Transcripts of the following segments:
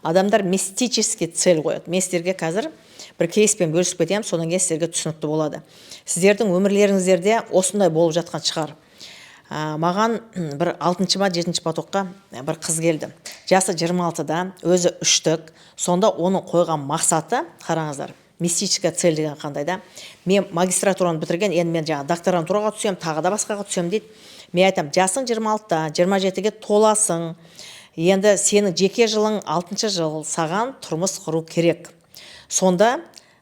Адамдар мистический цель қояды. Мен сіздерге қазір бір кейспен бөлісіп кетемін, содан кейін сіздерге түсінікті болады. Сіздердің өмірлеріңіздерде осындай болып жатқан шығар. Маған бір алтыншы ма, жетінші потокқа бір қыз келді, жасы 26-да, өзі үштік. Сонда оның қойған мақсаты, қараңыздар, мистическая цель деген қандай да: «Мен магистратураны бітірген, енді мен жаңағы докторантураға түсемін, тағы да басқаға түсемін», – дейді. Мен айтамын: «Жасың 26-да, 27-ге толасың, енді сенің жеке жылың алтыншы жыл, саған тұрмыс құру керек». Сонда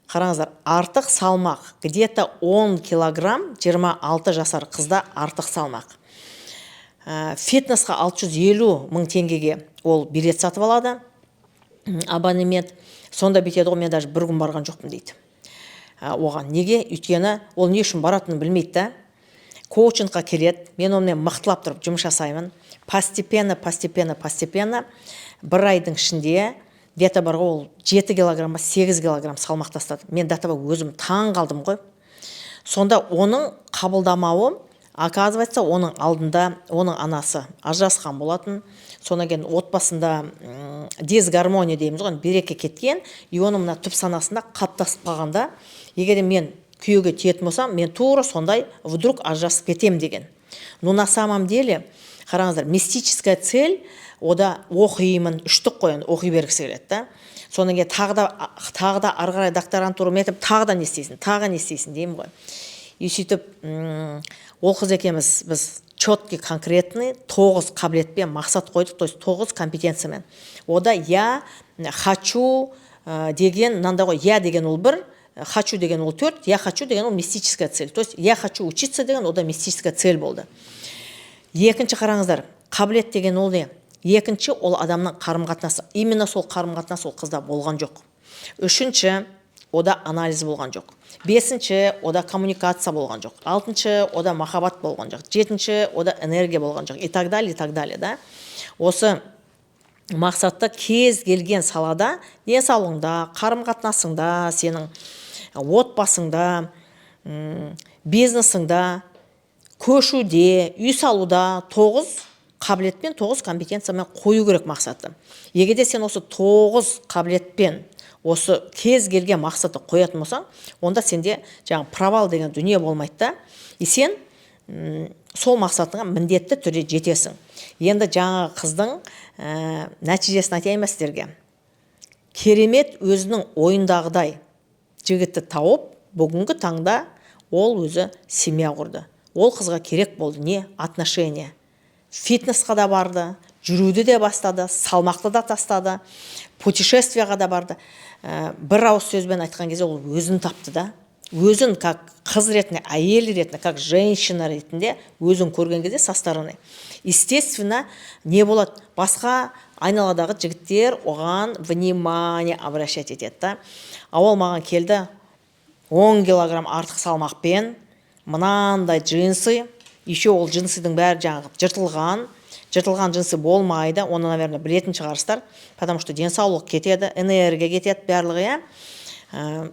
қараңыздар, артық салмақ где-то 10 килограмм, 26 жасар қызда артық салмақ. Фитнесқа 650 мың теңгеге ол билет сатып алады, абонемент. Сонда бүйтеді ғой: «Мен даже бір күн барған жоқпын», – дейді. Оған неге? Өйткені ол не үшін баратынын білмейді да. Коучингқа келеді, мен онымен мықтылап тұрып жұмыс жасаймын. Постепенно, постепенно, постепенно бір айдың ішінде где-то бар ғой, ол 7 килограмм ба, 8 килограмм салмақ тастады. Мен до того өзім таң қалдым ғой. Сонда оның қабылдамауы, оказывается, оның алдында оның анасы ажырасқан болатын. Содан кейін отбасында дисгармония дейміз ғой, береке кеткен. И оның мына түп санасында қалыптасып қалған да: «Егер де мен күйеуге тиетін болсам, мен тура сондай вдруг ажырасып кетемін» деген. Но на самом деле, қараңыздар, мистическая цель ода оқимын, үштік қой, енді оқи бергісі келеді да. Содан кейін тағы да, тағы да ары қарай докторантура. Мен айтамын: «Тағы да не істейсің, тағы не істейсің?» – деймін ғой. И сөйтіп ол қыз екеуміз, біз четкий, конкретный тоғыз қабілетпен мақсат қойдық, то есть тоғыз компетенциямен. Ода «я хочу» деген мынандай ғой: «Я» деген ол бір, «хочу» деген ол төрт. «Я хочу» деген ол мистическая цель, то есть «я хочу учиться» деген ода мистическая цель болды. Екінші, қараңыздар, қабілет деген ол не? Екінші, ол адамның қарым қатынасы. Именно сол қарым қатынас ол қызда болған жоқ. Үшінші, ода анализ болған жоқ. Бесінші, ода коммуникация болған жоқ. Алтыншы, ода махаббат болған жоқ. Жетінші, ода энергия болған жоқ. И так далее, и так далее да. Осы мақсатты кез келген салада, денсаулығыңда, қарым қатынасыңда, сенің отбасыңда, бизнесіңда, көшуде, үй салуда тоғыз қабілетпен, тоғыз компетенциямен қою керек мақсатты. Егер де сен осы тоғыз қабілетпен осы кез келген мақсатты қоятын болсаң, онда сенде жаңағы провал деген дүние болмайды да. И сен сол мақсатыңа міндетті түрде жетесің. Енді жаңағы қыздың нәтижесін айтайын ба сіздерге? Керемет, өзінің ойындағыдай жігітті тауып, бүгінгі таңда ол өзі семья құрды. Ол қызға керек болды не? Отношения. Фитнесқа да барды, жүруді де бастады, салмақты да тастады, путешествияға да барды. Бір ауыз сөзбен айтқан кезде, ол өзін тапты да. Өзін как қыз ретінде, әйел ретінде, как женщина ретінде өзін көрген кезде со стороны, естественно, не болады? Басқа айналадағы жігіттер оған внимание обращать етеді да. А ол маған келді 10 килограмм артық салмақпен, мынандай джинсы, еще ол джинсыдың бәрі жаңағы жыртылған. Жыртылған джинсы болмайды, оны, наверное, білетін шығарсыздар, потому что денсаулық кетеді, энергия кетеді, барлығы, иә.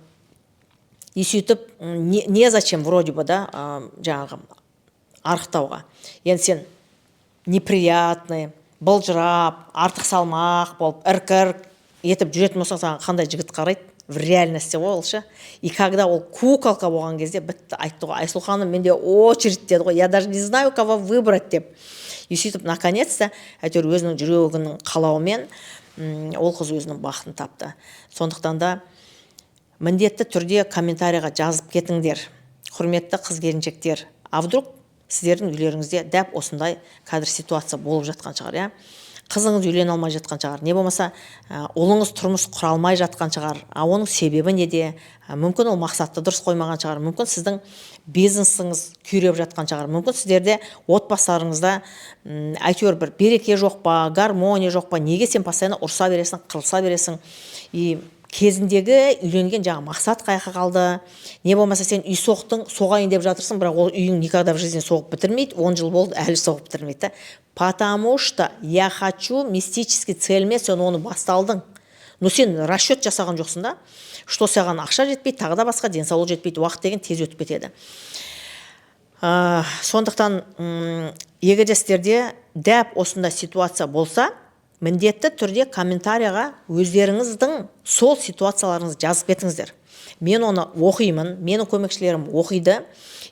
И сөйтіп не зачем вроде бы да жаңағы арықтауға. Енді сен неприятный, былжырап, артық салмақ болып, ірк ірк етіп жүретін болсаң, саған қандай жігіт қарайды в реальности ғой ол ше? И когда ол куколка болған кезде, бітті. Айтты ғой: «Айсұлу ханым, менде очередь, – деді ғой, – я даже не знаю, кого выбрать», – деп. И сөйтіп, наконец-то, әйтеуір өзінің жүрегінің қалауымен ол қыз өзінің бақытын тапты. Сондықтан да міндетті түрде комментарийға жазып кетіңдер, құрметті қыз келіншектер. А вдруг сіздердің үйлеріңізде дәп осындай қазір ситуация болып жатқан шығар, иә? Қызыңыз үйлене алмай жатқан шығар, не болмаса ұлыңыз тұрмыс құра алмай жатқан шығар. А оның себебі неде? Мүмкін, ол мақсатты дұрыс қоймаған шығар, мүмкін, сіздің бизнесіңіз күйреп жатқан шығар, мүмкін, сіздерде отбасыларыңызда әйтеуір бір береке жоқ па, гармония жоқ па? Неге сен постоянно ұрыса бересің, қырылыса бересің? И кезіндегі үйленген жаңағы мақсат қаяққа қалды? Не болмаса сен үй соқтың, соғайын деп жатырсың, бірақ ол үйің никогда в жизни соғып бітірмейді, 10 жыл болды, әлі соғып бітірмейді да. Потому что «я хочу» мистический цельмен сен оны басталдың, но сен расчет жасаған жоқсың да, что саған ақша жетпейді, тағы да басқа, денсаулық жетпейді. Уақыт деген тез өтіп кетеді. Сондықтан егер де сіздерде дәп осындай ситуация болса, міндетті түрде комментарийға жазып кетіңдер. Міндетті түрде комментарийға өздеріңіздің сол ситуацияларыңызды жазып кетіңіздер. Мен оны оқимын, менің көмекшілерім оқиды,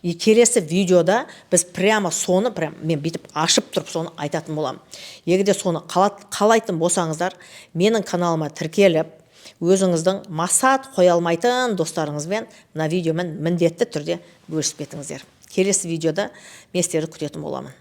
и келесі видеода біз прямо соны, прям мен бүйтіп ашып тұрып, соны айтатын боламын. Егер де соны қалайтын болсаңыздар, менің каналыма тіркеліп, өзіңіздің мақсат қоя алмайтын достарыңызбен мына видеомен міндетті түрде бөлісіп кетіңіздер. Келесі видеода мен сіздерді күтетін боламын.